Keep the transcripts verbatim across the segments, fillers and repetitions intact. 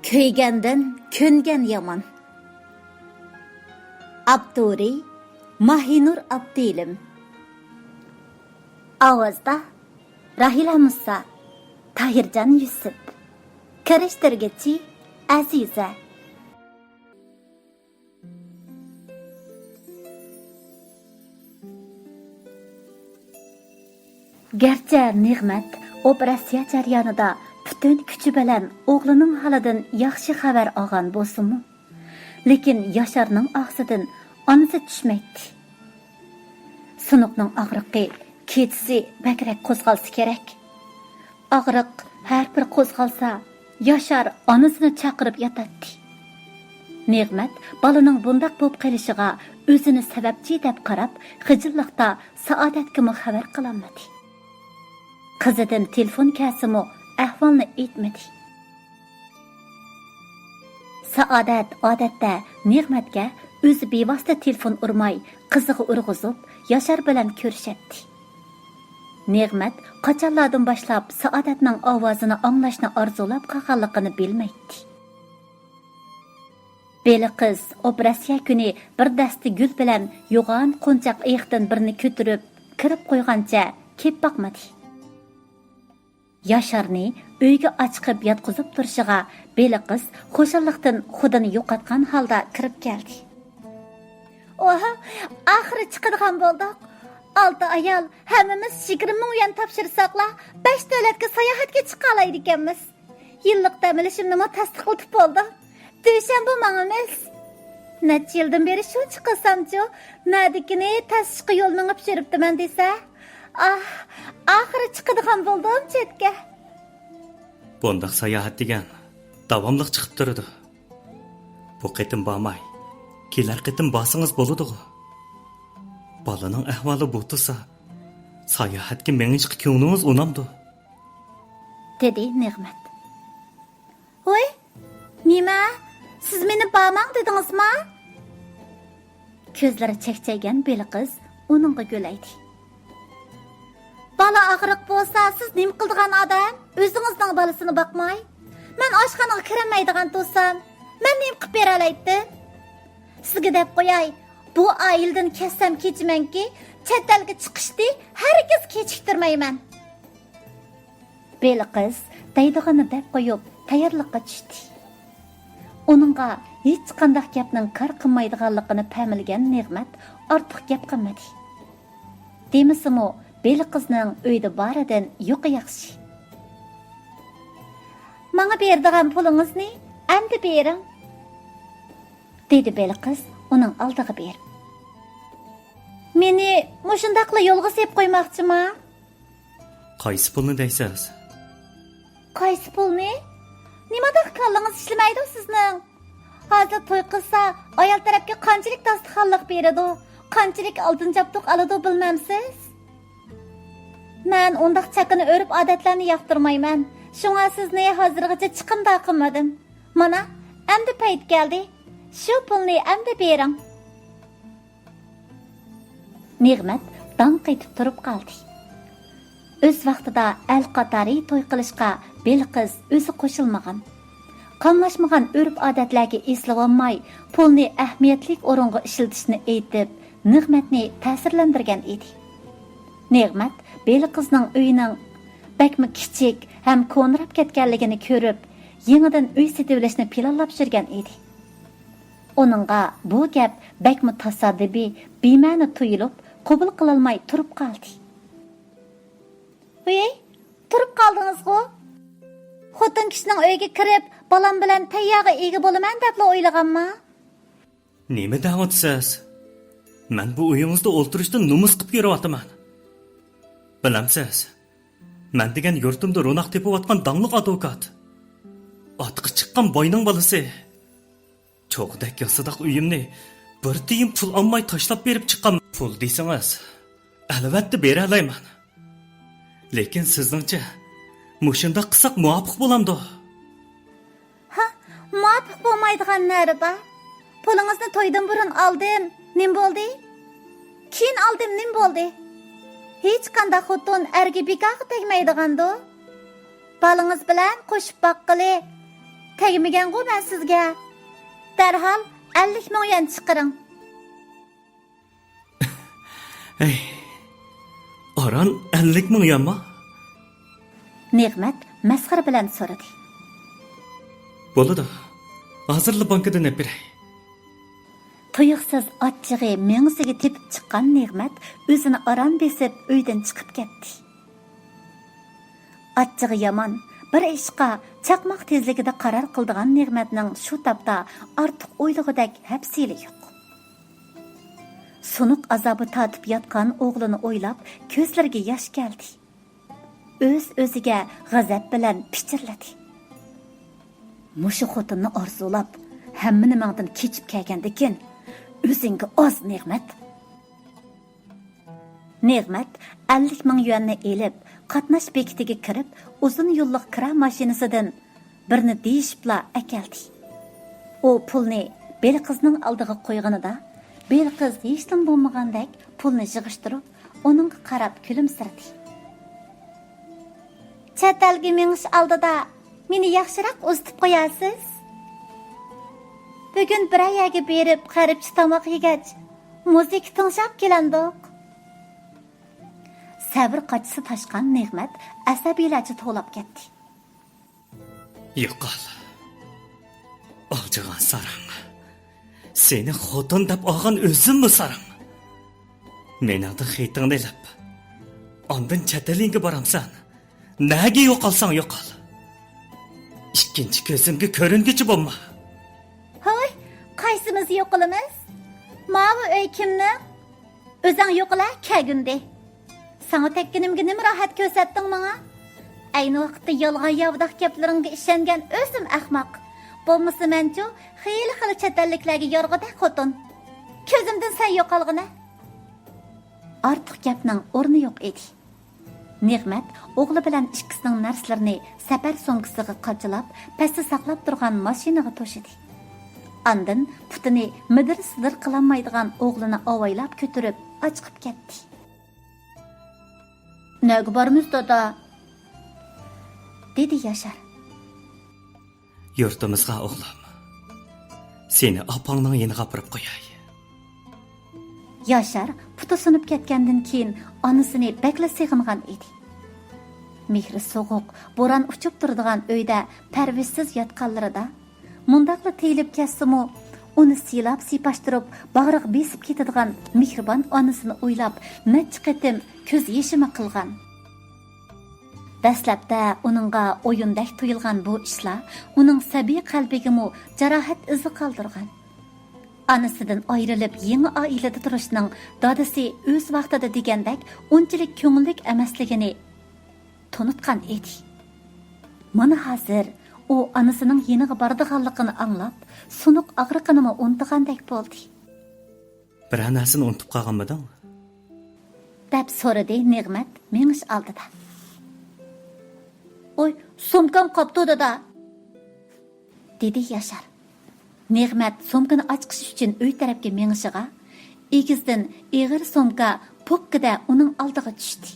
كۆيگەندىن كۆنگەن يامان. ئاپتورى ماھىنۇر ئابدىلىم. ئاۋازدا راھىلە مۇسا، تاھىرجان يۈسۈپ. كىرىشتۈرگۈچى ئەزىزە. گەرچە نېغمەت ئوپېراتسىيە جەريانىدا پۈتۈن كۈچى بىلەن ئوغلىنىڭ ھالىدىن ياخشى خەۋەر ئالغان بولسىمۇ، لېكىن ياشارنىڭ ئاغزىدىن ئانىسى چۈشمەيتتى. سۇنۇقنىڭ ئاغرىقى كېچىسى بەكرەك قوزغالسا كېرەك. ئاغرىق ھەر بىر قوزغالسا، ياشار ئانىسىنى چاقىرىپ ياتاتتى. نېغمەت بالىنىڭ بۇنداق بولۇپ قېلىشىغا ئۆزىنى سەۋەبچى دەپ قاراپ، خىجىللىقتا سائادەتكىمۇ خەۋەر قىلالمىدى. قىزىدىن تېلېفون كەلسىمۇ، ئەھۋالنى ئېيتمىدى. سائادەت ئادەتتە نېغمەتكە ئۆزى بىۋاسىتە تېلېفون ئۇرماي، قىزىغا ئۇرغۇزۇپ، ياشار بىلەن كۆرۈشەتتى. نېغمەت قاچانلاردىن باشلاپ سائادەتنىڭ ئاۋازىنى ئاڭلاشنى ئارزۇلاپ قالغانلىقىنى بىلمەيتتى. بېلىقىز ئوپېراتسىيە كۈنى بىر دەستە گۈل بىلەن يوغان قونچاق ئېيىقتىن بىرنى كۆتۈرۈپ، كىرىپ قويغانچە كېلىپ باقمىدى. ياشارنى ئۆيگە ئاچىقىپ ياتقۇزۇپ تۇرۇشىغا بېلىقىز خۇشاللىقتىن خۇدىنى يوقاتقان ھالدا كىرىپ كەلدى. ئوھ، ئاخىرى چىقىدىغان بولدۇق. ئالتە ئايال ھەممىمىز يىگىرمە مىڭ يۈەن تاپشۇرساقلا، بەش دۆلەتكە ساياھەتكە چىقالايدىكەنمىز. يىللىق دەم ئېلىشىمنىمۇ تەستىقلىتىپ بولدۇم. دۈشەنبە ماڭىمىز. نەچچە يىلدىن بېرى شۇنچە قىلسامچۇ، نەدىكىنى تاشقى يول مېڭىپ يۈرۈپتىمەن دېسە. ئاھ، ئاخىرى چىقىدىغان بولدۇم چەتكە. بۇنداق ساياھەت دېگەن داۋاملىق چىقىپ تۇرىدۇ. بۇ قېتىم بارماي، كېلەر قېتىم بارسىڭىز بولىدىغۇ. بالىنىڭ ئەھۋالى بۇ تۇرسا، ساياھەتكە مېڭىشقا كۆڭلىڭىز ئۇنامدۇ؟ دېدى نېغمەت. ۋوي، نېمە؟ سىز مېنى بارماڭ دېدىڭىزما؟ كۆزلىرى چەكچەيگەن بېلىقىز ئۇنىڭغا گۆلەيدى. بالا ئاغرىق بولسا، سىز نېمە قىلىدىغان ئادەم؟ ئۆزىڭىزنىڭ بالىسىنى باقماي. مەن ئاشخانىغا كىرەلمەيدىغان تۇرسام، مەن نېمە قىلىپ بېرەلەيتتىم؟ سىزگە دەپ قوياي، بۇ ئائىلىدىن كەتسەم كېچىمەنكى، چەت ئەلگە چىقىشنى ھەرگىز كېچىكتۈرمەيمەن. بېلىقىز دەيدىغىنىنى دەپ قويۇپ، تەييارلىققا چۈشتى. ئۇنىڭغا ھېچقانداق گەپنىڭ كار قىلمايدىغانلىقىنى پەملىگەن نېغمەت ئارتۇق گەپ قىلمىدى. دېمىسىمۇ، بېلىقىزنىڭ ئۆيدە بارىدىن يوقى ياخشى. ماڭا بېرىدىغان پۇلىڭىزنى ئەمدى بېرىڭ، دېدى بېلىقىز ئۇنىڭ ئالدىغا بېرىپ. مېنى مۇشۇنداقلا يولغا سېلىپ قويماقچىما؟ قايسى پۇلنى دەيسىز؟ قايسى پۇلنى؟ نېمانداق كاللىڭىز ئىشلىمەيدۇ سىزنىڭ؟ ھازىر توي قىلسا، ئايال تەرەپكە قانچىلىك داستىخانلىق بېرىدۇ، قانچىلىك ئالتۇن جابدۇق ئالىدۇ بىلمەمسىز؟ مەن ئۇنداق چاكىنا ئۆرپ-ئادەتلەرنى ياقتۇرمايمەن. شۇڭا سىزنى ھازىرغىچە چىقىمدا قىلمىدىم. مانا، ئەمدى پەيت كەلدى. شۇ پۇلنى ئەمدى بېرىڭ. نېغمەت داڭ قېتىپ تۇرۇپ قالدى. ئۆز ۋاقتىدا ئەل قاتارى توي قىلىشقا بېلىقىز ئۆزى قوشۇلمىغان. قاملاشمىغان ئۆرپ-ئادەتلەرگە ئېسىلىۋالماي، پۇلنى ئەھمىيەتلىك ئورۇنغا ئىشلىتىشنى ئېيتىپ، نېغمەتنى تەسىرلەندۈرگەن ئىدى. نېغمەت بېلىقىزنىڭ ئۆيىنىڭ بەكمۇ كىچىك ھەم كونىراپ كەتكەنلىكىنى كۆرۈپ، يېڭىدىن ئۆي سېتىۋېلىشنى پىلانلاپ يۈرگەن ئىدى. ئۇنىڭغا بۇ گەپ بەكمۇ تاسادىپىي، بىمەنە تۇيۇلۇپ، قوبۇل قىلالماي تۇرۇپ قالدى. ۋىي، تۇرۇپ قالدىڭىزغۇ؟ خوتۇن كىشىنىڭ ئۆيىگە كىرىپ، بالام بىلەن تەييارغا ئىگە بولىمەن دەپلا ئويلىغانما؟ نېمە دەۋاتىسىز؟ مەن بۇ ئۆيىڭىزدە ئولتۇرۇشتىن نومۇس قىپ يۈرۈۋاتىمەن. بىلەمسىز، مەن دېگەن يۇرتۇمدا روناق تېپىۋاتقان داڭلىق ئادۋوكات. ئاتقا چىققان باينىڭ بالىسى. چوغدەك ياسىداق ئۆيۈمنى بىر تىيىن پۇل ئالماي تاشلاپ بېرىپ چىققان. پۇل دېسىڭىز، ئەلۋەتتە بېرەلەيمەن. لېكىن سىزنىڭچە، مۇشۇنداق قىلساق مۇۋاپىق بولامدۇ؟ ھا، مۇۋاپىق بولمايدىغان نەرە بار؟ پۇلىڭىزنى تويدىن بۇرۇن ئالدىم، نېمە بولدى؟ كېيىن ئالدىم، نېمە بولدى؟ ھېچقانداق خوتۇن ئەرگە بىكارغا تەگمەيدىغاندۇ؟ بالىڭىز بىلەن قوشۇپ باققىلى. تەگمىگەنغۇ مەن سىزگە. دەرھال ئەللىك مىڭ يۈەن چىقىرىڭ. ھەي، ئاران ئەللىك مىڭ يۈەنما؟ نېغمەت مەسخىرە بىلەن سورىدى. بولىدۇ، ھازىرلا بانكىدىن ئېلىپ بېرەي. تۇيۇقسىز ئاچچىقى مېڭىسىگە تېپىپ چىققان نېغمەت ئۆزىنى ئاران بېسىپ ئۆيدىن چىقىپ كەتتى. ئاچچىقى يامان، بىر ئىشقا چاقماق تېزلىكىدە قارار قىلىدىغان نېغمەتنىڭ شۇ تاپتا ئارتۇق ئويلىغۇدەك ھەپسىلى يوق. سۇنۇق ئازابى تارتىپ ياتقان ئوغلىنى ئويلاپ، كۆزلىرىگە ياش كەلدى. ئۆز-ئۆزىگە غەزەپ بىلەن پىچىرلىدى. مۇشۇ خوتۇننى ئارزۇلاپ، ھەممىنى ماڭدىن كېچىپ كەلگەندىكىن، ئۆزۈڭگە ئاز، نېغمەت. نېغمەت ئەللىك مىڭ يۈەننى ئېلىپ، قاتناش بېكىتىگە كىرىپ، ئۇزۇن يوللۇق كىرا ماشىنىسىدىن بىرنى دېيىشىپلا ئەكەلدى. ئۇ پۇلنى بېلىقىزنىڭ ئالدىغا قويغىنىدا، بېلىقىز ھېچنېمە بولمىغاندەك پۇلنى يىغىشتۇرۇپ، ئۇنىڭغا قاراپ كۈلۈمسىرىدى. چەت ئەلگە مېڭىش ئالدىدا مېنى ياخشىراق ئۇزىتىپ قويارسىز؟ بۈگۈن بىرەر يەرگە بېرىپ، غەربچە تاماق يېگەچ، مۇزىكا تىڭشاپ كېلەمدۇق؟ سەۋر قاچىسى تاشقان نېغمەت ئەسەبىيلەرچە توۋلاپ كەتتى. يوقال، ئالجىغان ساراڭ. سېنى خوتۇن دەپ ئالغان ئۆزۈممۇ ساراڭ. مېنىڭدىن خېتىڭنى ئېلىپ، ئاندىن چەت ئېلىڭگە بارامسەن؟ نەگە يوقالساڭ يوقال. ئىككىنچى كۆزۈمگە كۆرۈنگۈچى بولما. ھوي، قايسىمىز يوقىلىمىز؟ ماۋۇ ئۆي كىمنىڭ؟ ئۆزۈڭ يوقىلا كەلگۈندى. ساڭا تەگكىنىمگە نېمە راھەت كۆرسەتتىڭ ماڭا؟ ئەينى ۋاقىتتا يالغان ياۋىداق گەپلىرىڭگە ئىشەنگەن ئۆزۈم ئەخمەق. بولمىسا مەنچۇ خېلى-خېلى چەت ئەللىكلەرگە يارىغۇدەك خوتۇن. كۆزۈمدىن سەن يوقالغىنە. ئارتۇق گەپنىڭ ئورنى يوق ئىدى. نېغمەت ئوغلى بىلەن ئىككىسىنىڭ نەرسىلىرىنى سەپەر سومكىسىغا قاچىلاپ، پەستە ساقلاپ تۇرغان ماشىنىغا توشىدى. ئاندىن پۇتىنى مىدىر-سىدىر قىلالمايدىغان ئوغلىنى ئاۋايلاپ كۆتۈرۈپ ئاچىقىپ كەتتى. نەگە بارىمىز، دادا؟ دېدى ياشار. يۇرتىمىزغا، ئوغلۇم. سېنى ئاپاڭنىڭ يېنىغا ئاپىرىپ قوياي. ياشار پۇتى سۇنۇپ كەتكەندىن كېيىن ئانىسىنى بەكلا سېغىنغان ئىدى. مېھرى سوغۇق، بوران ئۇچۇپ تۇرىدىغان ئۆيدە پەرۋىشسىز ياتقانلىرىدا، مۇنداقلا تېيىلىپ كەتسىمۇ، ئۇنى سىيلاپ-سىيپاشتۇرۇپ، باغرىغا بېسىپ كېتىدىغان مېھرىبان ئانىسىنى ئويلاپ، نەچچە قېتىم كۆز يېشىمۇ قىلغان. دەسلەپتە ئۇنىڭغا ئويۇندەك تۇيۇلغان بۇ ئىشلار ئۇنىڭ سەبىي قەلبىگىمۇ جاراھەت ئىزى قالدۇرغان. ئانىسىدىن ئايرىلىپ، يېڭى ئائىلىدە تۇرۇشنىڭ دادىسى ئۆز ۋاقتىدا دېگەندەك ئۇنچىلىك كۆڭۈللۈك ئەمەسلىكىنى تونۇتقان ئىدى. مانا ھازىر ئۇ ئانىسىنىڭ يېنىغا بارىدىغانلىقىنى ئاڭلاپ، سۇنۇق ئاغرىقىنىمۇ ئۇنتۇغاندەك بولدى. بىرەر نەرسىنى ئۇنتۇپ قالغانمىدىڭ؟ دەپ سورىدى نېغمەت مېڭىش ئالدىدا. ئوي، سومكام قاپتۇ، دادا! دېدى ياشار. نېغمەت سومكىنى ئاچقۇچى ئۈچۈن ئۆي تەرەپكە مېڭىشىغا، ئېگىزدىن ئېغىر سومكا پوككىدە ئۇنىڭ ئالدىغا چۈشتى.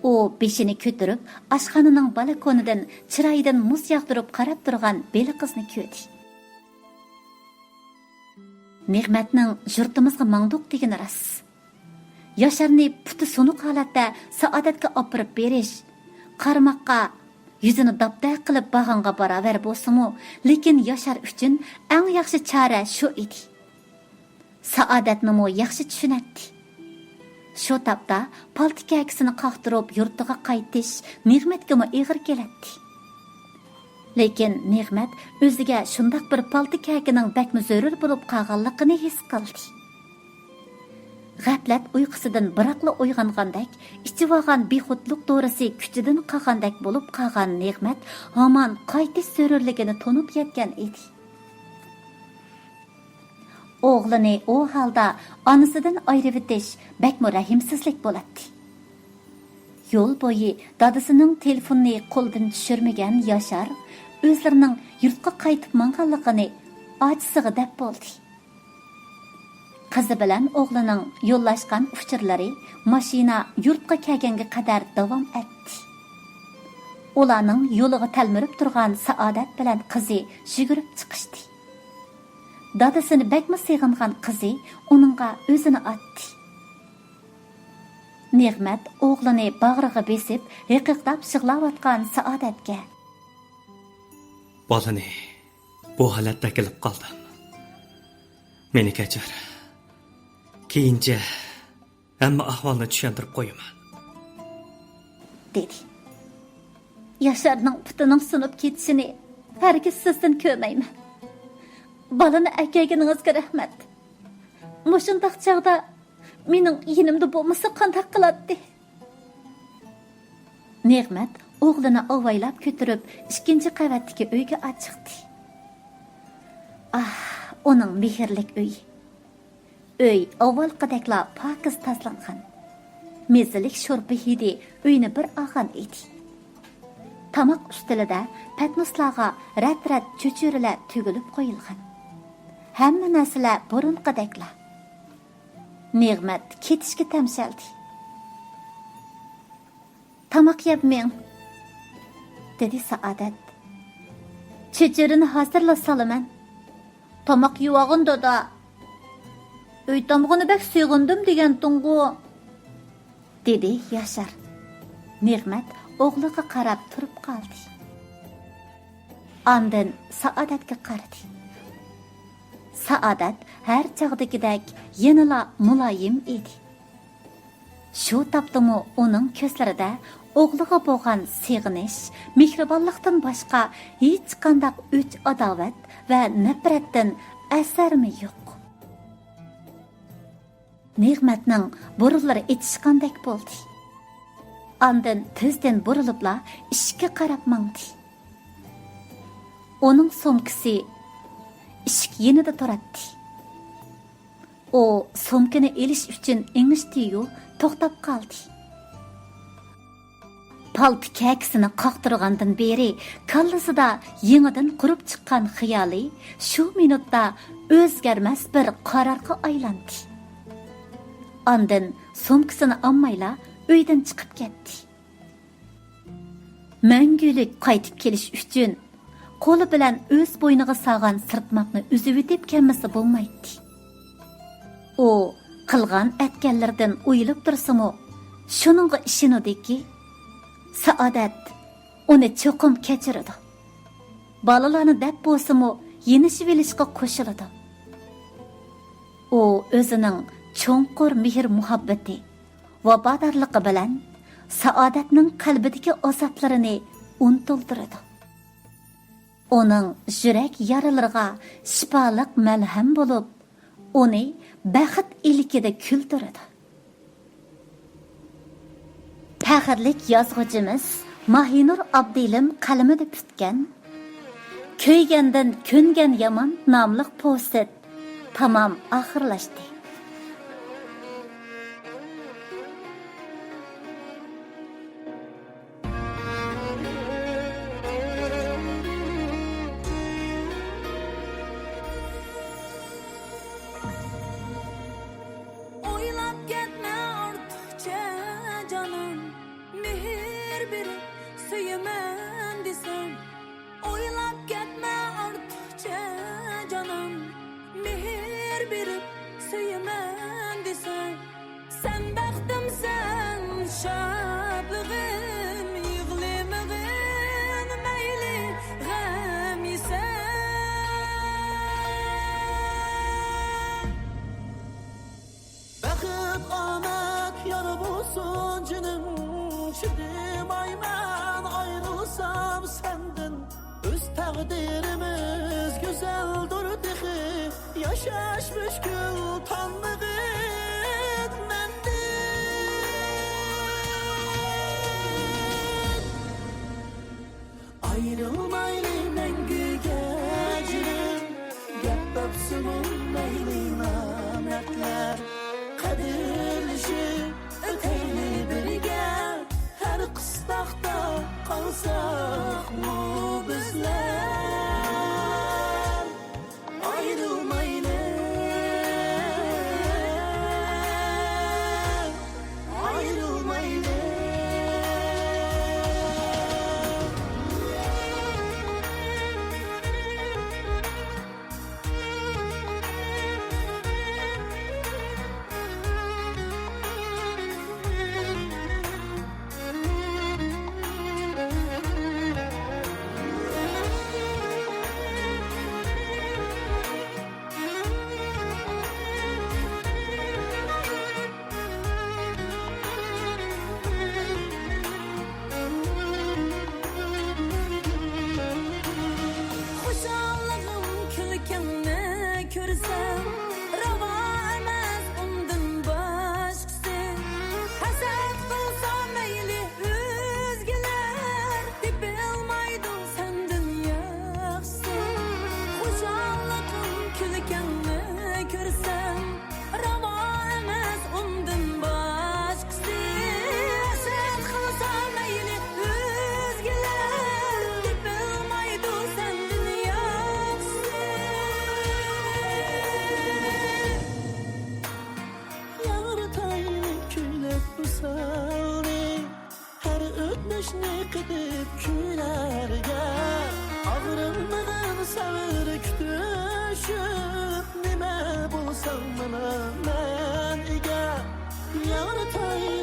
ئۇ بېشىنى كۆتۈرۈپ، ئاشخانىنىڭ بالكونىدىن چىرايىدىن مۇز ياغدۇرۇپ قاراپ تۇرغان بېلىقىزنى كۆردى. نېغمەتنىڭ يۇرتىمىزغا ماڭدۇق دېگىنى راست. ياشارنى پۇتى سۇنۇق ھالەتتە سائادەتكە ئاپىرىپ بېرىش، قارىماققا يۈزىنى داپتەك قىلىپ بارغانغا باراۋەر بولسىمۇ، لېكىن ياشار ئۈچۈن ئەڭ ياخشى چارە شۇ ئىدى. سائادەتنىمۇ ياخشى چۈشىنەتتى. شۇ تاپتا پالتا كەكىسىنى قاقتۇرۇپ يۇرتىغا قايتىش نېغمەتكىمۇ ئېغىر كېلەتتى. لېكىن نېغمەت ئۆزىگە شۇنداق بىر پالتا كەكىنىڭ بەكمۇ زۆرۈر بولۇپ قالغانلىقىنى ھېس قىلدى. غەپلەت ئۇيقۇسىدىن بىراقلا ئويغانغاندەك، ئىچىۋالغان بىخۇدلۇق دورىسى كۈچىدىن قالغاندەك بولۇپ قالغان نېغمەت ھامان قايتىش زۆرۈرلۈكىنى تونۇپ يەتكەن ئىدى. ئوغلىنى ئۇ ھالدا ئانىسىدىن ئايرىۋېتىش بەكمۇ رەھىمسىزلىك بولاتتى. يول بويى دادىسىنىڭ تېلېفونىنى قولىدىن چۈشۈرمىگەن ياشار ئۆزلىرىنىڭ يۇرتقا قايتىپ ماڭغانلىقىنى ئاچىسىغا دەپ بولدى. قىزى بىلەن ئوغلىنىڭ يوللاشقان ئۇچۇرلىرى ماشىنا يۇرتقا كەلگەنگە قەدەر داۋام ئەتتى. ئۇلارنىڭ يولىغا تەلمۈرۈپ تۇرغان سائادەت بىلەن قىزى يۈگۈرۈپ چىقىشتى. دادىسىنى بەكمۇ سېغىنغان قىزى ئۇنىڭغا ئۆزىنى ئاتتى. نېغمەت ئوغلىنى باغرىغا بېسىپ، ھىقىقلاپ يىغلاۋاتقان سائادەتكە: بالىنى بۇ ھالەتتە ئەكېلىپ قالدىم. مېنى كەچۈر. كېيىنچە ھەممە ئەھۋالنى چۈشەندۈرۈپ قويىمەن، دېدى. ياشارنىڭ پۇتىنىڭ سۇنۇپ كېتىشىنى ھەرگىز سىزدىن كۆرمەيمەن. بالىنى ئەكەلگىنىڭىزگە رەھمەت. مۇشۇنداق چاغدا مېنىڭ يېنىمدا بولمىسا قانداق قىلاتتى؟ نېغمەت ئوغلىنى ئاۋايلاپ كۆتۈرۈپ، ئىككىنچى قەۋەتتىكى ئۆيگە ئاشىقتى. ئاھ، ئۇنىڭ مېھىرلىك ئۆيى! ئۆي ئاۋۋالقىدەكلا پاكىز تازىلانغان. مېزىلىك شورپا ھىدى ئۆينى بىر ئالغان ئىدى. تاماق ئۈستىلىدە پەتنۇسلارغا رەت-رەت چۆچۈرىلەر تۈگۈلۈپ قويۇلغان. ھەممە نەرسىلەر بۇرۇنقىدەكلا. نېغمەت كېتىشكە تەمشەلدى. تاماق يەپ مېڭ، دېدى سائادەت. چۆچۈرىنى ھازىرلا سالىمەن. تاماق يېۋالغىن دادا. ئۆي تامىقىنى بەك سېغىندىم دېگەنتىڭغۇ، دېدى ياشار. نېغمەت ئوغلىغا قاراپ تۇرۇپ قالدى. ئاندىن سائادەتكە قارىدى. سائادەت ھەر چاغدىكىدەك يەنىلا مۇلايىم ئىدى. شۇ تاپتىمۇ ئۇنىڭ كۆزلىرىدە ئوغلىغا بولغان سېغىنىش، مېھرىبانلىقتىن باشقا ھېچقانداق ئۆچ-ئاداۋەت ۋە نەپرەتتىن ئەسەرمۇ يوق. نېغمەتنىڭ بۇرۇنلىرى ئېچىشقاندەك بولدى. ئاندىن تېزدىن بۇرۇلۇپلا ئىشىككە قاراپ ماڭدى. ئۇنىڭ سومكىسى ئىشىك يېنىدا تۇراتتى. ئۇ سومكىنى ئېلىش ئۈچۈن ئېڭىشتى-يۇ، توختاپ قالدى. پالتا كەكىسىنى قاقتۇرغاندىن بېرى كاللىسىدا يېڭىدىن قۇرۇپ چىققان خىيالى شۇ مىنۇتتا ئۆزگەرمەس بىر قارارغا ئايلاندى. ئاندىن سومكىسىنى ئالمايلا ئۆيدىن چىقىپ كەتتى. مەڭگۈلۈك قايتىپ كېلىش ئۈچۈن قولى بىلەن ئۆز بوينىغا سالغان سىرتماقنى ئۈزۈۋېتىپ كەلمىسە بولمايتتى. ئۇ قىلغان ئەتكەنلىرىدىن ئۇيىلىپ تۇرسىمۇ، شۇنىڭغا ئىشىنىدۇكى، سائادەت ئۇنى چوقۇم كەچۈرىدۇ. بالىلارنى دەپ بولسىمۇ يېنىشىۋېلىشقا قوشۇلىدۇ. ئۇ ئۆزىنىڭ چوڭقۇر مېھىر-مۇھەببىتى، ۋاپادارلىقى بىلەن سائادەتنىڭ قەلبىدىكى ئازابلىرىنى ئۇنتۇلدۇرىدۇ. ئۇنىڭ يۈرەك يارىلىرىغا شىپالىق مەلھەم بولۇپ، ئۇنى بەخت ئىلكىدە كۈلدۈرىدۇ. پەخىرلىك يازغۇچىمىز ماھىنۇر ئابدىلىم قەلىمىدە پۈتكەن كۆيگەندىن كۆنگەن يامان ناملىق پوۋېست تامام ئاخىرلاشتى. ئويلاپ كەتمە ئارتۇقچە جانان، مېھىر بېرىپ سۆيىمەن دېسەم، ئويلاپ كەتمە ئارتۇقچە جانان، مېھىر بېرىپ سۆيىمەن دېسەم، سەن بەختىمسەن، شادلىقىم، يىغلىمىغىن مەيلى غەم يېسە. بەخت ئامەت يار بولسۇن جېنىم، چىدىمايمەن ئايرىلسام سەندىن. ئۆز تەقدىرىمىز گۈزەلدۇر تېخى، ياشاش مۈشكۈل تانمىغىن مەندىن. ئايرىلمايلى مەڭگۈگە جېنىم، گەپ تاپسىمۇ مەيلى نامەردلەر. قەدىرلىشىپ ئۆتەيلى بىرگە، ھەر قىستاقتا قالساقمۇ بىزلەر. ئايرىلمايلى، ئايرىلمايلى. ساڭا مانا مەن ئىگە، يارىتاي